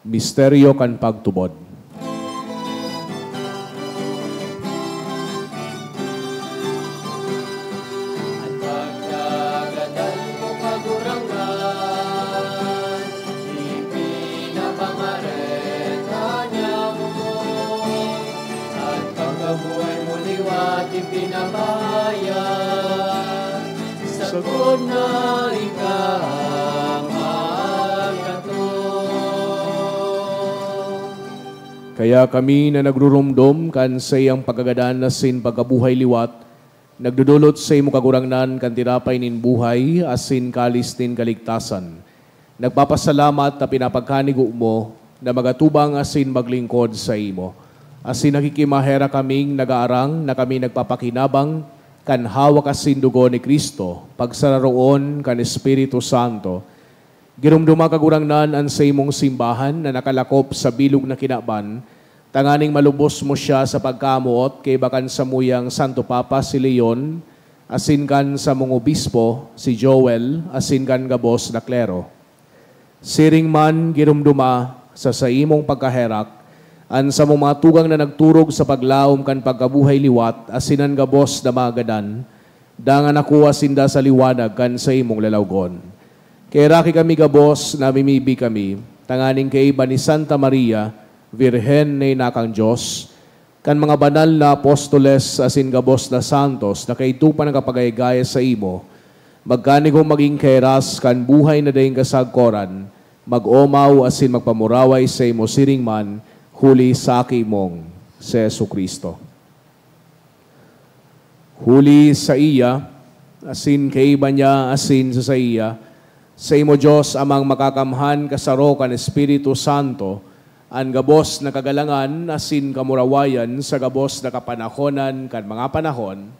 Misteryo kan pagtubod. An pagkagadan mo, Kagurangnan, ipinapamareta niamo. An pagkabuhay mo liwat ipinapahayag, sagkod na ika magkatong. Kaya kami na nagruromdom kan saiyang pagkagadan asin pagkabuhay liwat, nagdodolot saimo, Kagurangnan, kan tinapay nin buhay asin kalis nin kaligtasan. Nagpapasalamat ta pinapagkanigo mo na magatubang asin maglingkod saimo. Asin nakikimaherak kaming nagaarang na kami nagpapakinabang kan hawak asin dugo ni Cristo, pagsararoon kan Espiritu Santo. Giromdoma, Kagurangnan, an saimong simbahan na nakalakop sa bilog na kinaban, tanganing malubos mo siya sa pagkamoot kaiba kan samuyang Santo Papa si Leon, asin kan samong obispo, si Joel, asin kan gabos na klero. Siring man, giromdoma sa saimong pagkaherak an samong mga tugang na nagturog sa paglaom kan pagkabuhay liwat asin an gabos na mga gadan, dangan nakuha sinda sa liwanag kan saimong lalawgon. Kaheraki kami gabos, namimibi kami, tanganing kaiba ni Santa Maria, Birhen na ina kan Dios, kan mga banal na apostoles asin gabos na santos na kaidto pa nakapagayagaya saimo, magkanigong magin kaheras kan buhay na daing kasagkoran, mag-omaw asin magpamuraway saimo siring man, huli sa Aki mong si Jesu-Cristo. Huli saiya, asin kaiba niya, asin sa saiya, saimo, Dios Amang Makakamhan, kasaro kan Espiritu Santo, an gabos na kagalangan asin kamurawayan sa gabos na kapanahonan kan mga panahon.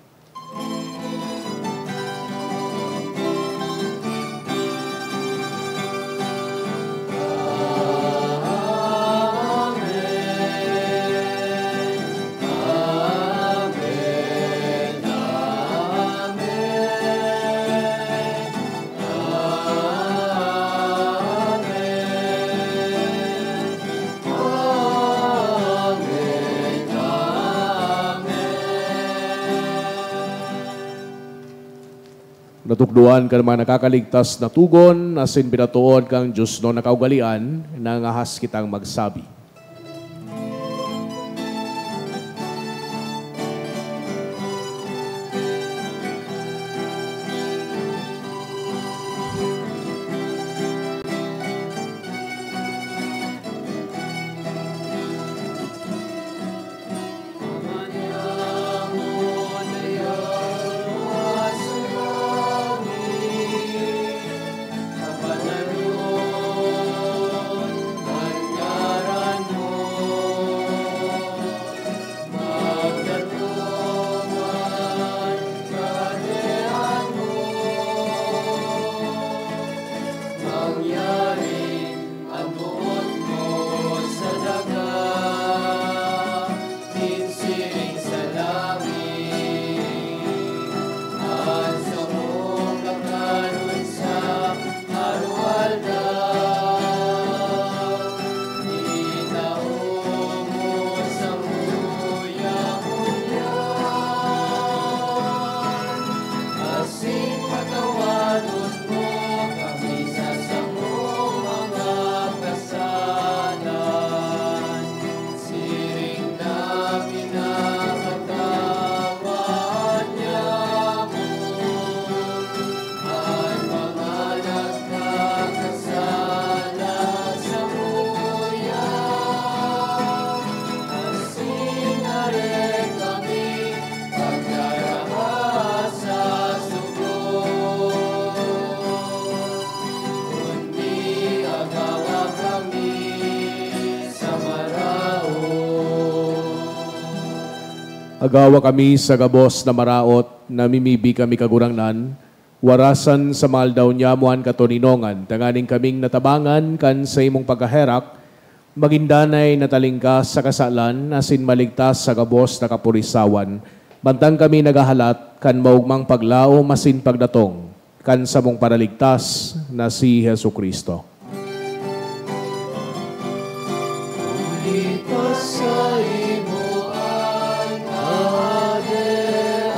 Natukdoan kan mga nakakaligtas na togon asin pinatoon kan diosnon na kaugalean, nangangahas kitang magsabi. Agawa kami sa gabos na maraot, namimibi kami, Kagurangnan, warasan sa mga aldaw niamo an katoninongan, tanganing kaming natabangan kan saimong pagkaherak, magin danay na talingkas sa kasalan asin maligtas sa gabos na kapurisawan, mantang kami naghahalat kan maogmang paglaom asin pagdatong kan samong Paraligtas na si Jesu-Cristo. Huli pa saimo an kahadean,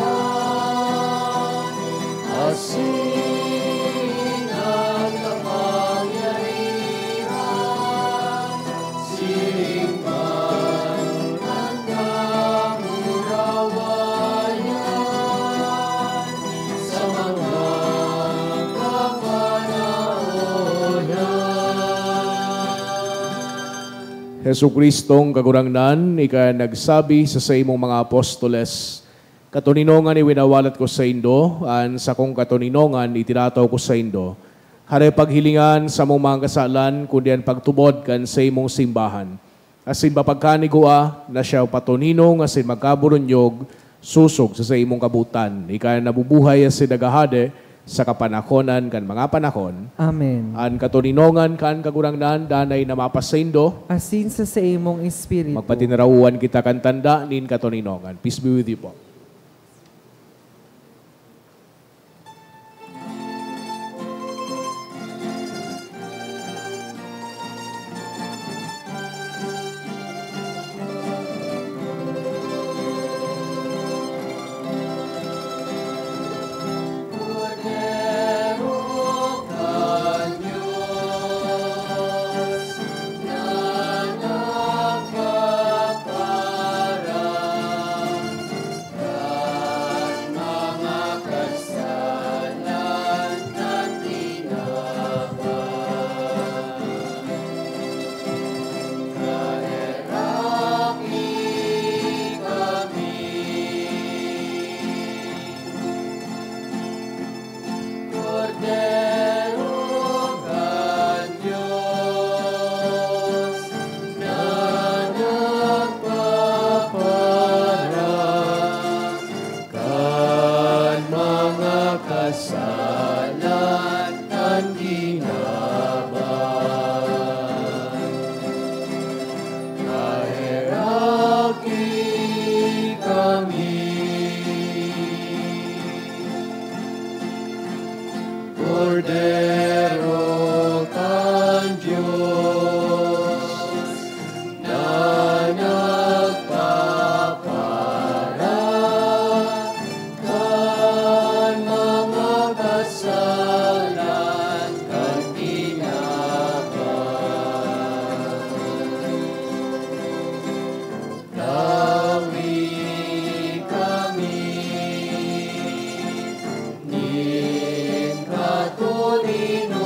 asin an kapangyarihan, siring man an kamurawayan sa mga kapanahonan. Jesu-Cristong Kagurangnan, ika nagsabi sa saimong mga apostoles, "Katoninongan iwinawalat ko saindo, an sakong katoninongan itinataw ko saindo." Hare paghilingan sa mong mga kasalan, kundi an pagtubod kan saimong simbahan. Asin papagkanigua na siya patoninong asin magkaburunyog sosog sa saimong kabotan. Ika na nabubuhay asin naghahade sa kapanahonan kan mga panahon. Amen. An katoninongan kan Kagurangnan danay na mapasaindo. Asin sa saimong espiritu. Magpatinarawan kita kan tanda nin katoninongan. Peace be with you po. Kan mga kasalan kan tinapay, kaheraki kami. Kordero kan Dios na nagpaparan kan mga kasalan kan kinaban. Kaheraki kami. Kordero kan Dios na nagpapara kan mga kasalan kan tinapay. Tawi kami nin katoninongan.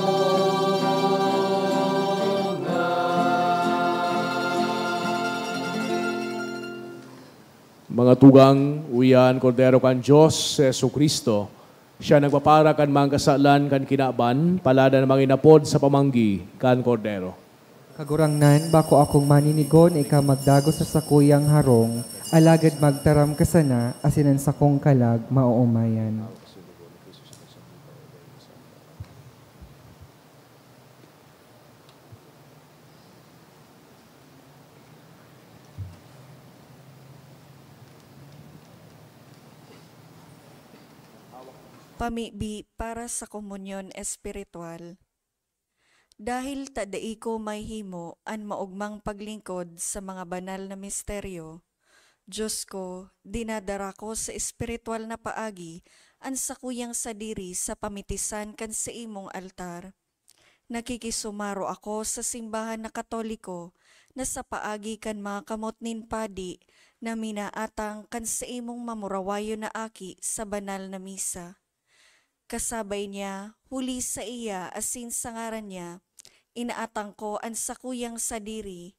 Mga tugang, uya an Kordero kan Dios, si Jesu-Cristo. Siya nagpapara kan mga kasalan kan kinaban, palad an mga inapod sa pamanggi kan Kordero. Kagurangnan, bako akong maninigo na ika magdagos sa sakuyang harong, alagad magtaram ka sana, asin an sakong kalag maoomayan. Pamibi para sa komunyon espiritual. Dahil ta dai ko mahimo an maogmang paglingkod sa mga banal na misteryo, Diyos ko, dinadara ko sa espiritual na paagi an sakuyang sadiri sa pamitisan kan saimong altar. Nakikisumaro ako sa simbahan na Katoliko na sa paagi kan mga kamot nin padi na minaatang kan saimong mamurawayon na aki sa banal na misa. Kasabay niya, huli saiya asin sa ngaran niya, inaatang ko an sakuyang sadiri.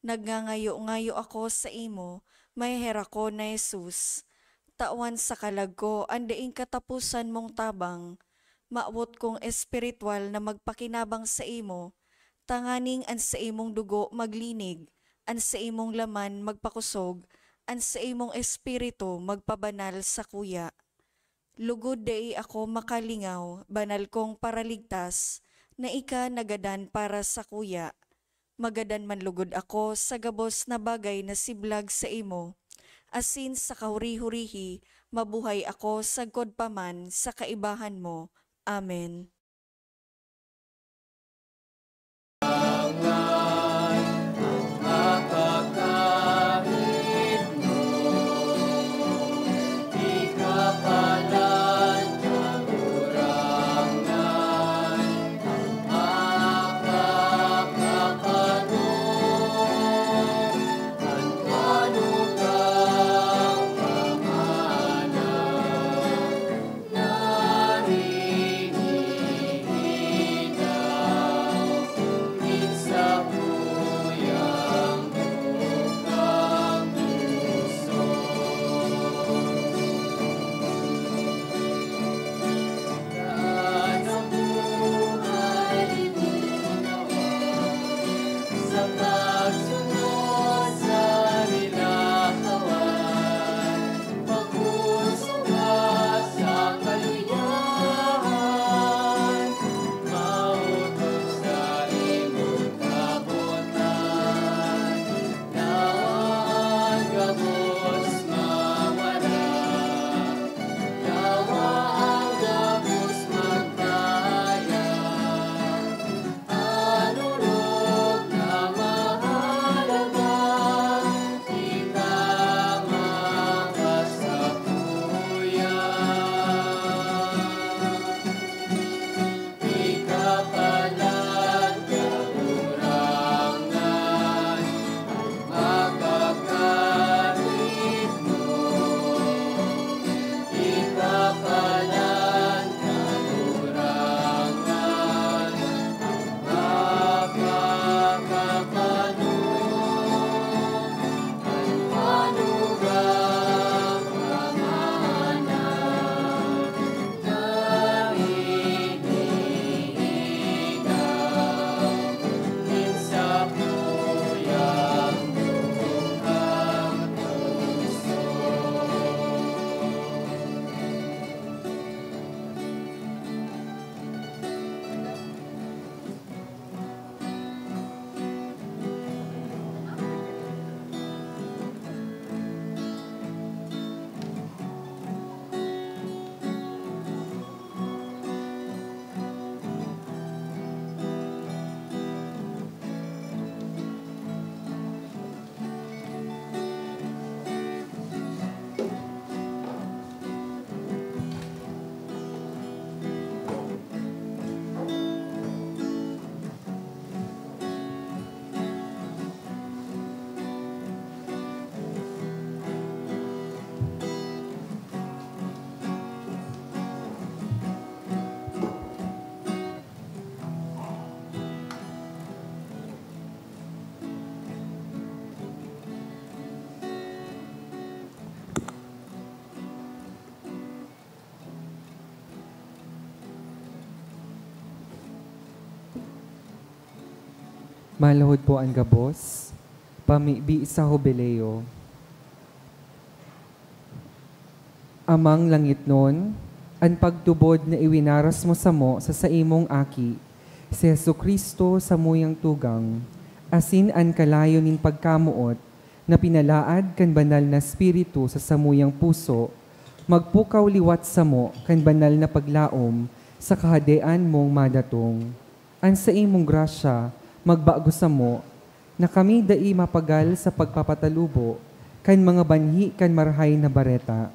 Nagngangayo-ngayo ako saimo, maheherakon na Jesus, tawan sa kalag ko an daing kataposan mong tabang. Mawot kong espiritual na magpakinabang saimo, tanganing an saimong dugo maglinig, an saimong laman magpakosog, an saimong Espiritu magpabanal sakuya. Lugod dai ako makalingaw, banal kong Paraligtas, na ika nagadan para sakuya. Magadan man lugod ako sa gabos na bagay na siblag saimo, asin sa kahuri-hurihi mabuhay ako sagkod pa man sa kaibahan mo. Amen. Maluhod po an gabos, pamibi sa Hubileo. Amang langitnon, an pagtubod na iwinaras mo samo sa saimong Aki, si Jesu-Cristo, samuyang tugang, asin an kalayo nin pagkamoot na pinalaad kan Banal na Espiritu sa samuyang puso, magpukaw liwat samo kan banal na paglaom sa Kahadean mong madatong. An saimong grasya magbago samo, na kami dai mapagal sa pagpapatalubo kan mga banhi kan Marahay na Bareta.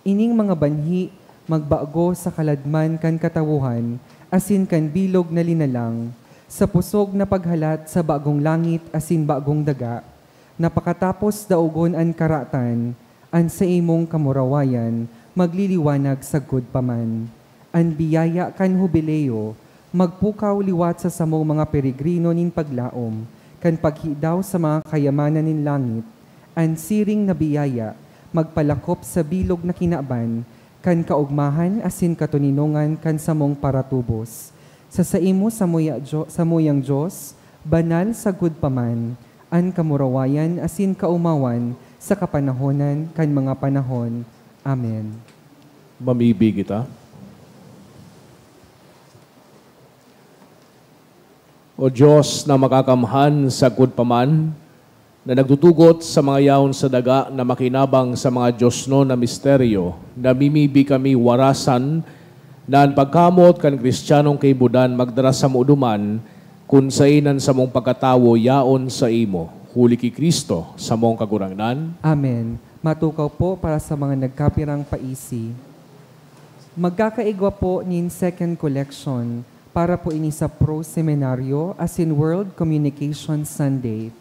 Ining mga banhi magbago sa kaladman kan katawohan asin kan bilog na linalang, sa pusog na paghalat sa bagong langit asin bagong daga, na pakatapos daogon an karatan, an saimong kamurawayan magliliwanag sagkod pa man. An biyaya kan Hubileo magpukaw liwat sa samong mga peregrino nin paglaom kan paghidaw sa mga kayamanan nin langit. An siring na biyaya magpalakop sa bilog na kinaban kan kaogmahan asin katoninongan kan samong paratubos. Sa saimo, samuya, Dio-, samuyang Dios, banal sagkod pa man, an kamurawayan asin kaomawan sa kapanahonan kan mga panahon. Amen. Mamibi kita. O Diyos na makakamhan, sagkod pa man, na nagtutugot sa mga yaon sa daga na makinabang sa mga diosnon na misteryo, namimibi kami warasan na an pagkamoot kan Kristiyanong kaipuhan magdara samo duman, kun saen an samong pagkatawo yaon saimo, huli ki Cristo, samong Kagurangnan. Amen. Matukaw po para sa mga nagkapirang paisi. Magkakaigwa po nin second collection para po ini sa Pro Seminario asin World Communication Sunday.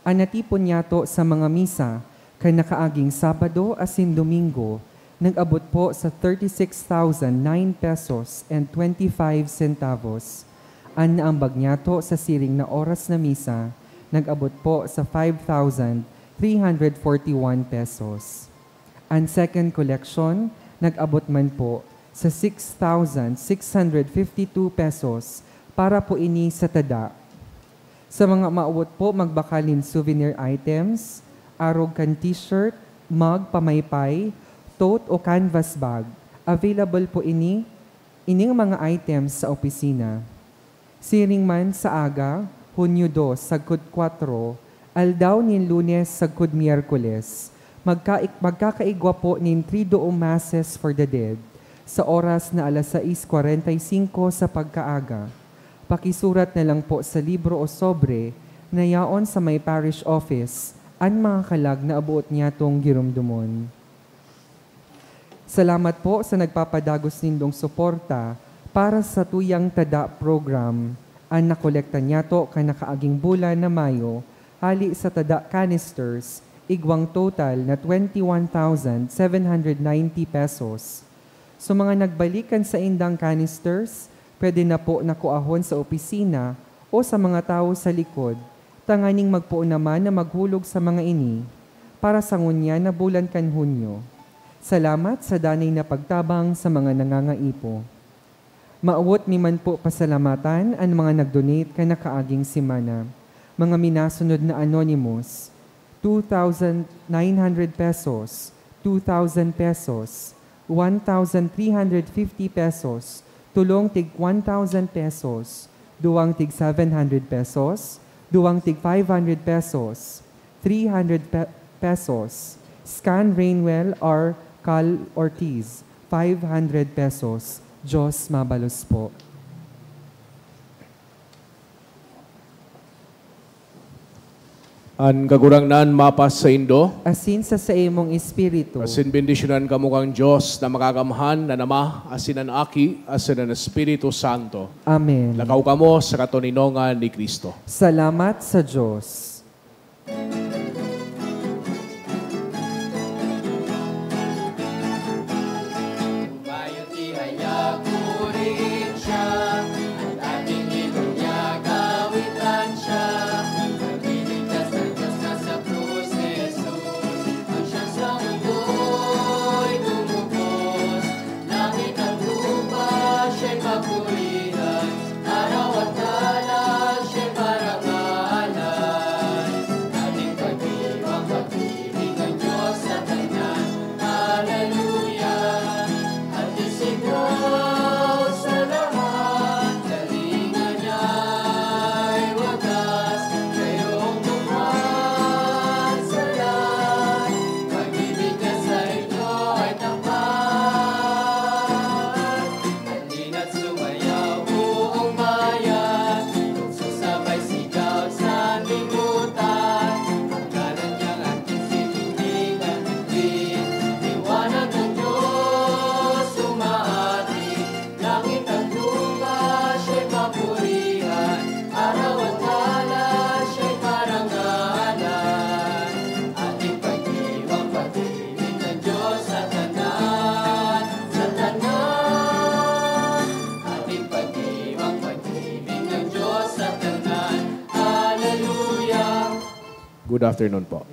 An natipon niyato sa mga misa kan nakaaging Sabado asin Domingo nag-abot po sa thirty-six thousand nine pesos and twenty-five centavos. An naambag niyato sa siring na oras na misa nag-abot po sa five thousand three hundred forty-one pesos. An second collection nag-abot man po sa six thousand six hundred fifty-two pesos para po ini sa tada. Sa mga maawot po magbakal nin souvenir items, arog kan t-shirt, mug, pamaypay, tote o canvas bag, available po ini, ining mga items sa opisina. Siring man sa aga, Hunyo dos, sagkod kwatro, aldaw nin Lunes sagkod Miyerkules, magka-, magkakaigwa po nin Triduum Masses for the Dead sa oras na alas sais kwarenta y singko sa pagkaaga. Pakisurat na lang po sa libro o sobre na yaon sa may parish office an mga kalag na boot niyatong giromdomon. Salamat po sa nagpapadagos nindong suporta para sa Tuyang Tada program. An nakolekta niyato kan nakaaging bulan na Mayo, hali sa tada canisters, igwang total na twenty-one thousand seven hundred ninety pesos. Sa mga nagbalik kan saindang canisters, pwede na po na kuahon sa opisina o sa mga tawo sa likod, tanganing magpoon naman na maghulog sa mga ini para sa ngunyan na bulan kan Hunyo. Salamat sa danay na pagtabang sa mga nangangaipo. Maawot mi man po pasalamatan an mga nag-donate kan nakaaging semana. Mga minasunod na anonymous, two thousand nine hundred pesos, two thousand pesos, one thousand three hundred fifty pesos, tolong tig one thousand pesos, duwang tig seven hundred pesos, duwang tig five hundred pesos, three hundred pe-, pesos. Scan Rainwell R. Cal Ortiz, five hundred pesos. Diyos mabalos po. An Kagurangnan mapasaindo. Asin sa saimong espiritu. Asin bendisyonan kamo kan Dios na Makakamhan, na Ama, asin an Aki, asin an Espiritu Santo. Amen. Lakaw kamo sa katoninongan ni Cristo. Salamat sa Dios. Mayo ti hayag purihin siya, an ating Ginoo niya kawitan siya. Nagligtas ng Diyos na sa krus ni Jesus, ang siyang sa mundo'y tumubos. Langit at lupa siya'y papurihan, araw at dalan siya'y parangalan. Ating pagdiwang, pag-ibig ang Diyos sa tanan. Hallelujah! At isigaw sa lahat, kalinga niya'y wagas, kayong duman sa lahat, pag-ibig niya sa inyo ay tapat. Halina't sumayaw, buong bayan, magsasabay sigaw sa sanlibutan. Ang ngalan niyang anting sinumbingan, liwanag ng Diyos umaati. Langit at lupa siya'y papurihan, araw at dalan siya'y parangalan. Ating pagdiwang, pag-ibig ng Diyos sa tanan, sa tanan. Ating pagdiwang, pag-ibig ng Diyos sa tanan. Hallelujah! Good afternoon po.